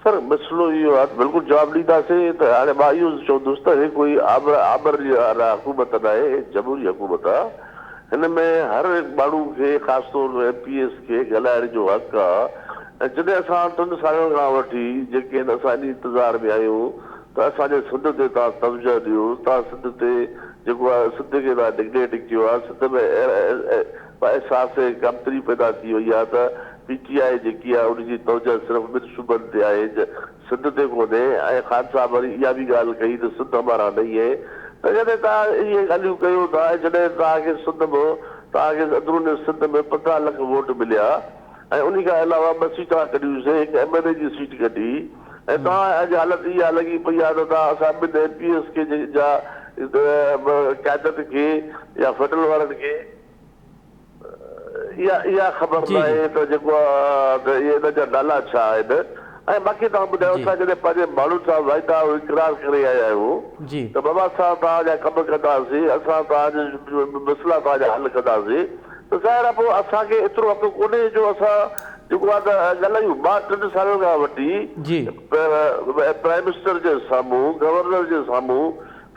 سر مسئلو اهو آهي ته بلڪل جواب ڏينداسين ته هاڻي مان اهو چوندس ته هي ڪوئي آمر آمر حڪومت ناهي هي جمهوري حڪومت آهي هن ۾ هر ماڻهو کي خاص طور ايم پي ايس کي ڳالهائڻ جو حق آهي ۽ جڏهن اسان ٽن سالن کان وٺي جيڪي آهن اسان انهي انتظار ۾ آهيون ته اسان جي سنڌ تي توهان توجه ڏيو توهان سنڌ تي جيڪو آهي سنڌ کي توهان نگليٽ ڪيو آهي سنڌ ۾ احساس ڪمتري پيدا ٿي وئي آهي ته پي ٽي آء جيڪي آهي ان جي توجه صرف ٻن صوبن تي آهي سنڌ تي ڪونهي ۽ خان صاحب وري اها به ڳالهه ڪئي ته سنڌ همارا نهين هي ته جڏهن توهان اهي ڳالهيون ڪيو ٿا ۽ جڏهن توهان کي سنڌ ۾ توهان کي اندرون سنڌ ۾ 15 لک ووٽ مليا ۽ انهي کان علاوه ٻه سيٽان ڪڍيون سي هڪ ايم اين اي جي سيٽ ڪڍي ۽ توهان اڄ حالت اها لڳي پئي آهي ته توهان اسان ٻن ايم پي ايس کي جا قيادت کي يا فيڊرل وارن کي اها اها خبر ناهي ته جيڪو آ ته اهي انهن جا نالا ڇا آهن ۽ باقي توهان ٻڌايو اسان جڏهن پنهنجي ماڻهن سان وعدا ۽ اقرار ڪري آيا آهيون ته بابا اسان توهان جا ڪم ڪنداسين اسان توهان جا مسئلا توهان جا حل ڪنداسين ته ظاهر آهي پوء اسان کي ايترو حق ڪونهي جو اسان جيڪو آهي ته ڳالهايون مان ٽن سالن کان وٺي پرائم منسٽر جي سامهون گورنر جي سامهون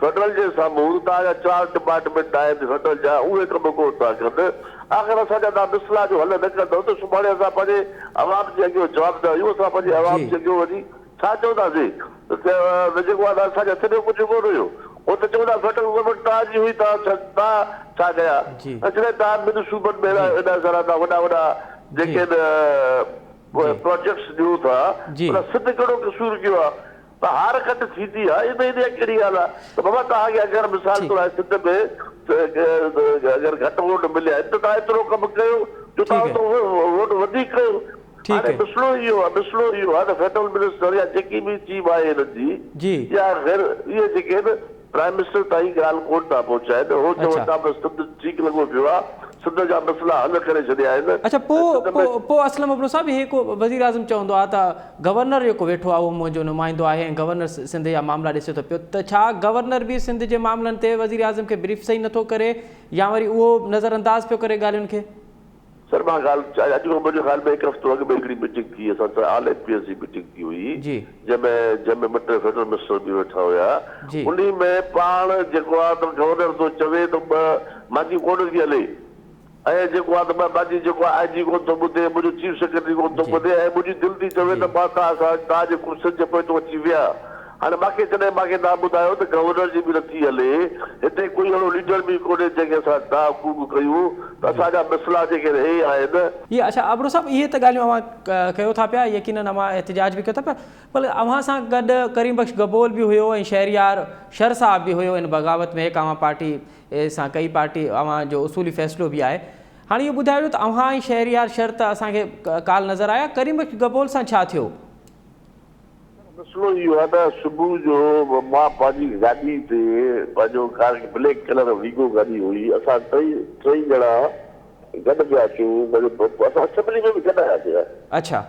فيڊرل جي سامهون توهان جا چار ڊپارٽمينٽ آهن فيڊرل جا اهي ڪم ڪونه ٿا ڪن آخر اسان جا توهان مسئلا جو حل نه ڪندؤ ته سڀاڻي اسان پنهنجي عوام جي اڳيون جوابده آهيون اسان پنهنجي عوام جي اڳيون وڃي ڇا چونداسين ته جيڪو آهي اسان جي هٿ ۾ ڪجهه ڪونه هيو هو ته چوندا فيڊرل گورنمينٽ توهان جي هئي توهان ڇا ڪيا ۽ جڏهن توهان ٻن صوبن ۾ ايڏا سارا توهان وڏا وڏا جيڪي آهن پراجيڪٽس ڏيو ٿا ان سنڌ ڪهڙو قصور ڪيو آهي ته هار گهٽ ٿيندي آ ان ۾ اها ڪهڙي ڳالهه آ ته بابا توهان کي اگر مثال طور آهي سنڌ ۾ اگر گهٽ ووٽ مليا آهن ته توهان ايترو ڪم ڪيو جو توهان اتو ووٽ وڌيڪ ڪيو هاڻي مسئلو اهو آ مسئلو اهو آ ته فيڊرل منسٽر يا جيڪي به ٽيم آهي هنن جي يا غير اهي جيڪي آهن پرائم منسٽر تائين ڳالهه ڪونه ٿا پهچائن هو چون ٿا بس سنڌ ٺيڪ لڳو پيو آ سنڌ جا مسئلا حل ڪري ڇڏيا آهن اڇا ۽ سنڌ ۾ پوء اسلم ابڙو صاحب هي ڪو وزير اعظم چوندو آ ته گورنر جيڪو ويٺو آ اهو منهنجو نمائندو آهي ۽ گورنر سنڌ جا معاملا ڏسي ٿو پيو ته ڇا گورنر به سنڌ جي معاملن تي وزير اعظم کي بريف صحيح نٿو ڪري يا وري اهو نظر انداز پيو ڪري ڳالهين کي؟ سر مان ڳالهه اڄ کان منهنجي خيال ۾ هڪ هفتو اڳ ۾ هڪڙي ميٽنگ ٿي اسان سان آل ايم پي ايس جي ميٽنگ ٿي هئي جنهن ۾ جنهن ۾ ٻه ٽي فيڊرل منسٽر به ويٺا هيا انهي ۾ پاڻ جيڪو آ ته گورنر ٿو چوي ته ٻه مانجي ڪونه ٿي هلي ۽ جيڪو آ ته ٻه مانجي جيڪو آ آء جي ڪونه ٿو ٻڌي منهنجو چيف سيڪريٽري ڪونه ٿو ٻڌي ۽ منهنجي دل ٿي چوي ته مان توهان سان توهان جي ڪرسين جي پوئتو اچي ويهان هاڻي مان کي جڏهن مان کي توهان ٻڌايو ته گورنر جي به نٿي هلي، هتي ڪوئي اهڙو ليڊر به ڪونهي جنهن کي اسان ڊاهه ڪوڪ ڪيون ته اسان جا مسئلا جيڪي هي آهن. هي اڇا ابڙو صاحب اهي ته ڳالهيون اوهان ڪيو ٿا پيا يقينن اوهان احتجاج به ڪيو ٿا پيا پر اوهان سان گڏ ڪريم بخش گبول به هيو ۽ شهريار شر صاحب به هيو ان بغاوت ۾ هڪ اوهان پارٽي سان ڪئي پارٽي اوهان جو اصولي فيصلو به آهي هاڻي اهو ٻڌايو ته اوهان ۽ شهريار شر ته اسان کي ڪالهه نظر آيا ڪريم بخش گبول سان ڇا ٿيو؟ مسئلو اهو آهي ته صبح جو مان پنهنجي گاڏي تي پنهنجو ڪار بليڪ ڪلر ويگو گاڏي هئي اسان ٽئي ٽئي ڄڻا گڏ پيا اچون اسان اسيمبلي ۾ به گڏ آياسين اڇا.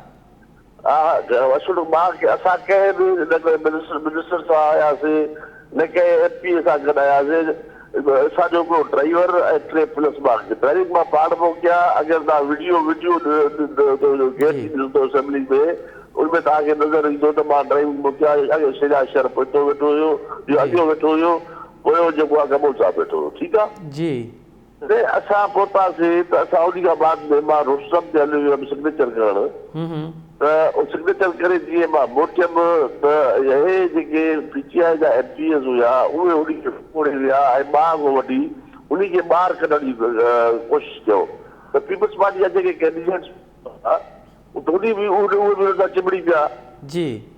ها ها اصل مان اسان ڪنهن به نه ڪنهن منسٽر منسٽر سان آياسين نه ڪنهن ايم پي اي سان گڏ آياسين اسان جو هڪڙو ڊرائيور ۽ ٽي پلس مان ڊرائيونگ مان پاڻ پيو ڪيان اگر توهان وڊيو وڊيو گيٽ ڏسندو اسيمبلي ۾ ان ۾ توهان کي نظر ايندو ته مان ڊرائيونگ به ڪيان اڳيان شيريان شھر پوئتو ويٺو هيو اهو اڳيون ويٺو هيو پويون جيڪو آ گمو صاحب ويٺو هيو ٺيڪ آ. جڏهن اسان پهتاسين ته اسان انهي کان بعد ۾ مان روسٽرم تي هليو ويم سگنيچر ڪرڻ ته سگنيچر ڪري جيئن مان موٽيم ته اهي جيڪي پي ٽي آء جا ايم پي ايز هيا اهي انهي کي وڪوڙي ويا ۽ ٻانهن کان وٺي انهي کي ٻاهر ڪڍڻ جي ڪوشش ڪيو ته پيپلز پارٽي جا جيڪي ڪينڊيڊيٽس هيا ڌوني به اهي به ان سان چنبڙي پيا.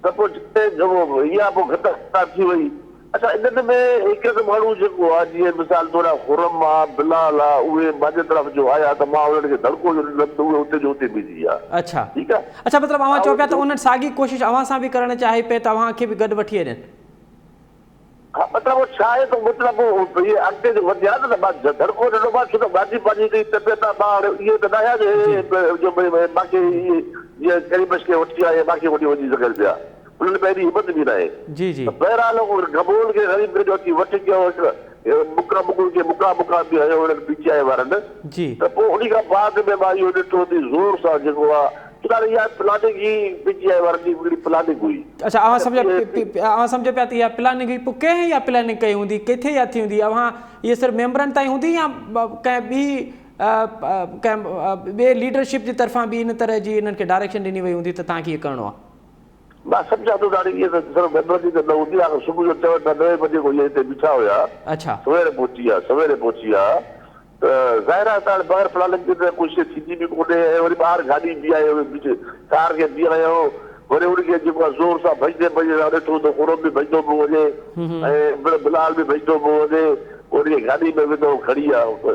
ته پوء جتي اها پوء گهٽ خراب ٿي وئي. اڇا انهن ۾ هڪ هڪ ماڻهو جيڪو آ جيئن مثال طور آ خرم آ بلال آ اهي مانجي طرف جو آيا ته مان انهن کي دڙڪو جو ڏنم ته اهي اتي جو اتي بيهجي ويا. ٺيڪ آ. اڇا مطلب اوهان چئو پيا ته انهن ساڳي ڪوشش اوهان سان به ڪرڻ چاهي پئي ته اوهان کي به گڏ وٺي هلن. ها مطلب اهو ڇا آهي ته مطلب اهي اڳتي جو وڌيا نه ته مان ڌڙڪو ڏنو مان ڇو ته ٻاجهي پنهنجي هڪڙي طبيعت آهي مان هاڻي اهي ته ناهيان جو هي جو مان کي اهي جيئن ڪريم بخش کي وٺي آيا مان کي وٺي وڃي سگهن پيا انهن ۾ ايڏي همت به ناهي ته بهرحال گبول کي غريب کي جو اچي وٺ ڪيو هڪ مڪا مڪن کي مڪا مڪا به هنيو انهن پي ٽي آء وارن ته پوء انهي کان بعد ۾ مان اهو ڏٺو ته زور سان جيڪو آهي. ته اها پلاننگ ئي پي ٽي آء وارن جي هڪڙي پلاننگ هئي. اڇا اوهان سمجهو اوهان سمجهو پيا ته اها پلاننگ هئي پوء ڪنهن اها پلاننگ ڪئي هوندي ڪٿي اها ٿي هوندي اوهان اهي صرف ميمبرن تائين هوندي يا ڪنهن ٻي ڪنهن ٻي ليڊرشپ جي طرفان به ان طرح جي انهن کي ڊائريڪشن ڏني وئي هوندي ته توهان کي اهو ڪرڻو آهي. مان سمجهان ٿو ته هاڻي ائين ته صرف ميمبرن جي ته نه هوندي آخر صبح جو چون ٿا نوين بجي کان اهي هتي بيٺا هيا سوير پهچي ويا سوير پهچي ويا ته ظاهر آهي ته هاڻي بغير پلاننگ جي ته ڪو شيء ٿيندي به ڪونهي ۽ وري ٻاهر گاڏي بيهايو ڪار کي بيهايو وري ان کي جيڪو آهي زور سان ڀڄندي ڀڄندي توهان ڏٺو هوندو خرم به ڀڄندو پيو وڃي ۽ بلال به ڀڄندو پيو وڃي ان کي گاڏي ۾ وڌو کڻي آيو.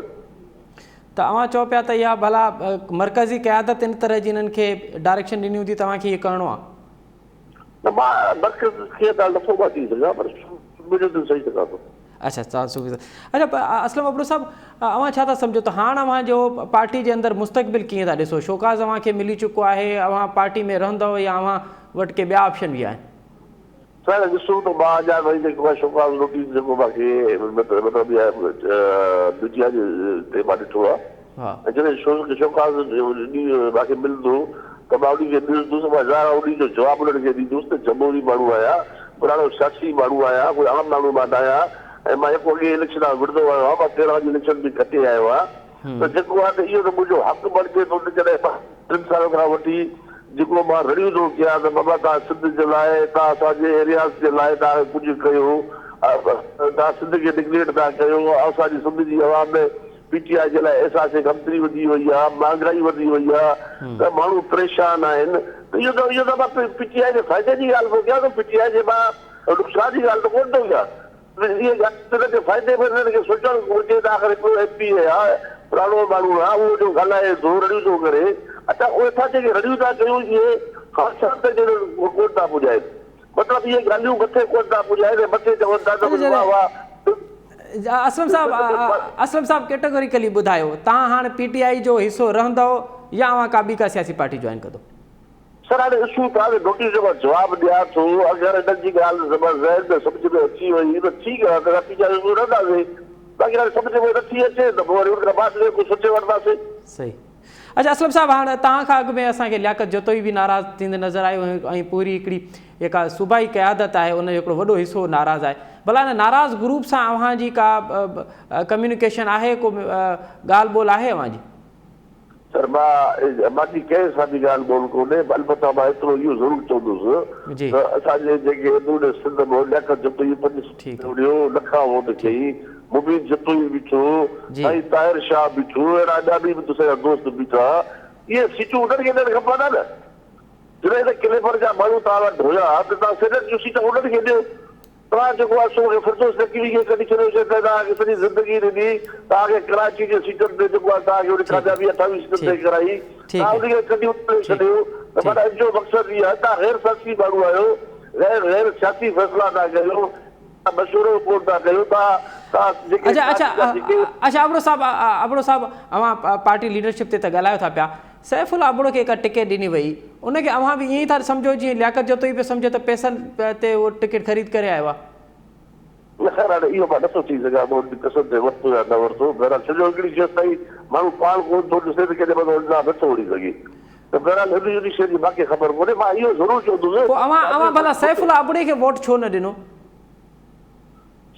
ته اوهان چئو پيا ته اها ڀلا مرڪزي قيادت ان طرح جي انهن کي ڊائريڪشن ڏني هوندي ته اوهان کي اهو ڪرڻو آهي. نه مان مرڪز کي ته نٿو مان چئي سگهان پر منهنجو دل سهي سگهان ٿو. اڇا توهان صوفي صاحب اڇا اسلم ابڙو صاحب اوهان ڇا ٿا سمجهو ته هاڻ اوهان جو پارٽي جي اندر مستقبل ڪيئن ٿا ڏسو شوڪاز اوهان کي ملي چڪو آهي اوهان پارٽي ۾ رهندؤ يا اوهان وٽ ڪي ٻيا آپشن به آهن. سر ڏسو ته مان اڃا تائين جيڪو آهي شوڪاز نوٽيس جيڪو مان کي مطلب اها ميڊيا جي تي مان ڏٺو آهي ۽ جڏهن شوڪاز مان کي ملندو ته مان انهي کي ڏسندس مان ظاهر آهي انهي جو جواب انهن کي ڏيندس ته جمهوري ماڻهو آهيان پراڻو سياسي ماڻهو آهيان ڪوئي عام ماڻهو مان نه آهيان ۽ مان جيڪو اڳي اليڪشن کان وڙهندو آيو آهيان مان 13 جي اليڪشن به کٽي آيو آهيان ته جيڪو آهي ته اهو ته منهنجو حق بڻجي ٿو ته جڏهن مان ٽن سالن کان وٺي جيڪو مان رڙيون ٿو ڪيان ته بابا توهان سنڌ جي لاء توهان اسان جي ايرياز جي لاء توهان ڪجهه ڪيو توهان سنڌ کي نگليٽ ٿا ڪيو اسان جي سنڌ جي عوام ۾ پي ٽي آء جي لاء احساس ڪمتري وڌي وئي آهي مهانگائي وڌي وئي آهي ته ماڻهو پريشان آهن ته اهو ته اهو ته مان پي ٽي آء جي فائدي جي ڳالهه ٿو ڪيان ته پي ٽي آء جي مان نقصان جي ڳالهه ته ڪونه ٿو ڪيان. اهي ڳالهيون هن جي فائدي ۾ هنن کي سوچڻ گهرجي ته آخر هڪڙو ايم پي اي آ، فلاڻو ماڻهو آ، اهو جو ڳالهائي ٿو، رڙيون ٿو ڪري، اڇا اهي اسان جيڪي رڙيون ٿا ڪيون اهي خان صاحب تائين ڪونه ٿا پڄائين، مطلب اهي ڳالهيون مٿي ڪونه ٿا پڄائين ۽ مٿي چون ٿا ته واهه واهه. اسلم صاحب اسلم صاحب ڪيٽيگوريڪلي ٻڌايو توهان هاڻ پي ٽي آء جو حصو رهندؤ يا اوهان ڪا ٻي ڪا سياسي پارٽي جوائن ڪندو؟ سر هاڻي ڏسون ٿا ته نوٽيس جو مان جواب ڏيان ٿو اگر هنن جي ڳالهه زبر ذهن ۾ سمجهه ۾ اچي وئي ته ٺيڪ آهي نه ته پي ٽي آء جو رهنداسين باقي هاڻي سمجهه ۾ نٿي اچي ته پوء وري ان کان بعد ۾ ڪجهه سوچي وٺنداسين. صحيح اڇا اسلم صاحب هاڻ توهان کان اڳ ۾ اسان کي لياقت جتوئي به ناراض ٿيندي نظر آيو ۽ پوري هڪڙي جيڪا صوبائي قيادت آهي ان جو هڪڙو وڏو حصو ناراض آهي ڀلا ان ناراض گروپ سان اوهان جي ڪا ڪميونيڪيشن آهي ڪو ڳالهه ٻولهه آهي اوهان جي؟ سر مان مان جي ڪنهن سان به ڳالهه ٻولهه ڪونهي البته مان ايترو اهو ضرور چوندس ته اسان جي جيڪي اندرون سنڌ ۾ لياقت جتوئي پنج وڙهيو لکان ووٽ کئي مبين جتوئي بيٺو سائين طاهر شاهه بيٺو اهڙا ٻيا به اسان جا دوست بيٺا اهي سيٽون انهن کي ڏيڻ کپن ها نه جڏهن ته ڪليفر جا ماڻهو توهان وٽ هيا ته توهان سينيٽ جون سيٽون انهن کي ڏيو. توهان جيڪو آهي سو مون کي فردوس نقوي کي ڪڍي ڇڏيو جنهن ته توهان کي سڄي زندگي ڏني، توهان کي ڪراچي جي سيٽن تي جيڪو آهي توهان کي ان ڪاميابي 28 سيٽن تي ڪرائي، توهان ان کي ڪڍي اتي ڇڏيو ته معنيٰ ان جو مقصد اهو آهي توهان غير سياسي ماڻهو آهيو، غير غير سياسي فيصلا ٿا ڪيو، توهان مشورو ڪونه ٿا ڪيو، توهان توهان جيڪي اڇا اڇا اڇا ابڙو صاحب ابڙو صاحب اوهان پارٽي ليڊرشپ تي ته ڳالهايو ٿا پيا سيف الله ابڙو کي هڪ ٽڪيٽ ڏني وئي ان کي اوهان به ائين ئي ٿا سمجهو جيئن لياقت جتوئي پيو سمجهي ته پئسن تي اهو ٽڪيٽ خريد ڪري آيو آهي. نه خير هاڻي اهو مان نٿو چئي سگهان ته ان پئسن تي ورتو يا نه ورتو بهرحال ڇو جو هڪڙي جيستائين ماڻهو پاڻ ڪونه ٿو ڏسي ته ڪنهن جي مٿان الزام نٿو هڻي سگهي ته بهرحال ان شيء جي مان کي خبر ڪونهي مان اهو ضرور چوندس پوء اوهان اوهان ڀلا سيف الله ابڙي کي ووٽ ڇو نه ڏنو؟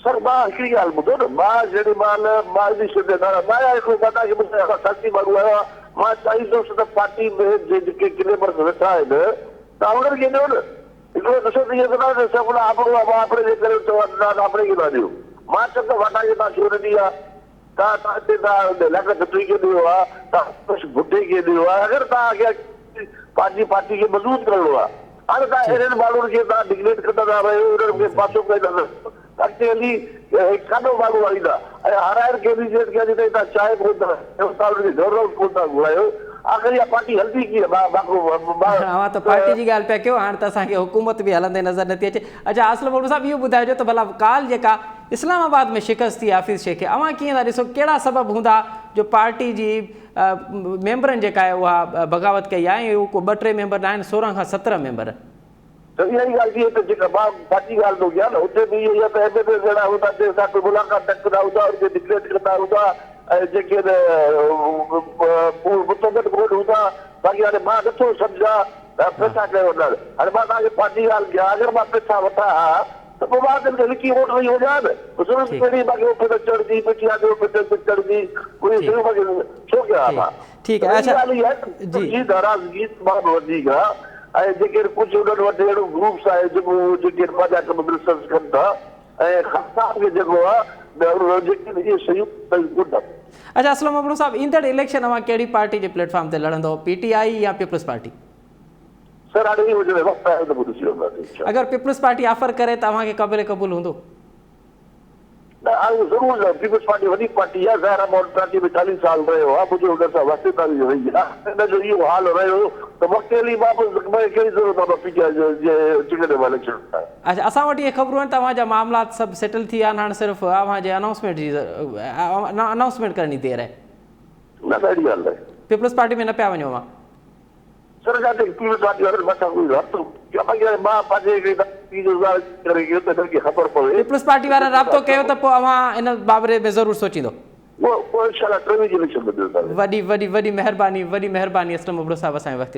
سر مان هڪڙي ڳالهه ٻڌو نه مان جيڏي مهل مان انهي شيء تي ناراض نه آهيان هڪڙو مان توهان کي ٻڌايان مان سياسي ماڻهو آهيان مان چاهيندس ته پارٽي ۾ جي جيڪي ڪليمرز ويٺا آهن توهان انهن کي ڏيو نه هڪڙو ڏسو ته ائين ته ناهي ته سيف الله ابڙو آهي مان ابڙي جي ڪري چوان ته توهان ابڙي کي نه ڏيو مان چوندس واٽا کي توهان ڇو ڏني آهي توهان توهان هتي توهان لياقت جتوئي کي ڏيو ها، توهان خوش ڀٽي کي ڏيو ها، اگر توهان کي پنهنجي پارٽي کي مضبوط ڪرڻو آهي هاڻي توهان اهڙن ماڻهن کي توهان ڊگريڊ ڪندا ٿا رهيو انهن کي پاسو ڪندا ٿا رهيو ته اڳتي هلي ڪاڏو ماڻهو آڻيندا ۽ هارائڻ ڪينڊيڊيٽ کي اڄ تائين توهان چانهه ڪونه ٿا ڏيو توهان انهن کي گهر هائوس ڪونه ٿا گهرايو آخر اها پارٽي هلندي ڪيئن مان مان اوهان ته پارٽي جي ڳالهه پيا ڪيو هاڻ ته اسان کي حڪومت به هلندي نظر نٿي اچي اڇا اسلم ابڙو صاحب اهو ٻڌائجو ته ڀلا ڪالهه جيڪا اسلام آباد ۾ شڪست ٿي حفيظ شيخ کي اوهان ڪيئن ٿا ڏسو ڪهڙا سبب هوندا جو پارٽي جي ميمبرن جيڪا آهي اها بغاوت ڪئي آهي ۽ اهو ڪو ٻه ٽي ميمبر ناهن 16 کان 17 ميمبر. ته اها ئي ڳالهه ٿي ته جيڪا مان ساڳي ڳالهه ٿو ڪيان نه اتي به اهو ئي آهي ته ايم اين ايز اهڙا هوندا جنهن سان ڪوئي ملاقات نه ڪندا هوندا ان کي ڊڪليٽ ڪندا هوندا ۽ جيڪي متفق ڪونه هوندا. باقي هاڻي مان نٿو سمجهان ته پئسا ڪنهن وٽ آهن. هاڻي مان توهان کي پنهنجي ڳالهه ڪيان اگر مان پئسا وٺان ها ته پوء مان تن کي لڪي ووٽ ڏئي وڃان ها نه. ضرورت ڪهڙي مان کي اٺ تي چڙهجي پي ٽي آء تي اٺ تي چڙهجي اهي شيون مان کي ڇو ڪيان ها مان. ٺيڪ آهي اڇا ڳالهه اها آهي ته منهنجي ناراضگي تمام وڌيڪ آهي ۽ جيڪي ڪجهه انهن وٽ اهڙو گروپس آهي جيڪو جيڪي پنهنجا ڪم بزنس ڪن ٿا ۽ خان صاحب کي جيڪو آهي جيڪي اهي شيون صحيح ڪونهن. اڇا اسلم ابڙو صاحب ايندڙ اليڪشن اوهان ڪهڙي پارٽي جي پليٽ فارم تي لڙندو پي ٽي آء يا پيپلز پارٽي؟ سر هاڻي اهو جڏهن وقت آيو ته پوء ڏسي وٺنداسين انشاء الله. اگر پيپلز پارٽي آفر ڪري ته اوهان کي قابل قبول هوندو؟ نه آئون ضرور نه پيپلز پارٽي وڏي پارٽي آهي ظاهر آهي مان ان پارٽي ۾ 40 سال رهيو آهيان منهنجو انهن سان واسطيداري رهي آهي ان جو اهو حال رهيو ته وقت هلي مان به مون کي ڪهڙي ضرورت آهي مان پي ٽي آء جي ٽڪيٽ تي مان اليڪشن لڙان. اڇا اسان وٽ اهي خبرون آهن ته اوهان جا معاملات سڀ سيٽل ٿي ويا آهن هاڻ صرف اوهان جي انائونسمينٽ جي انائونسمينٽ ڪرڻ جي دير آهي. نه نه اهڙي ڳالهه ناهي. پيپلز پارٽي ۾ نه پيا وڃو اوهان. سر جاتي پيپلز پارٽي وارن مٿان ڪوئي رابطو ڪيو باقي هاڻي مان پنهنجي هڪڙي ناراضگي جو اظهار ڪري ڪيو ته هنن کي خبر پوي. پيپلز پارٽي وارن رابطو ڪيو ته پوء اوهان ان بابري ۾ ضرور سوچيندو. پوء انشاء الله ٽيويهه جي اليڪشن ۾ ملنداسين. وڏي وڏي وڏي مهرباني وڏي مهرباني اسلم ابڙو صاحب اسان کي وقت.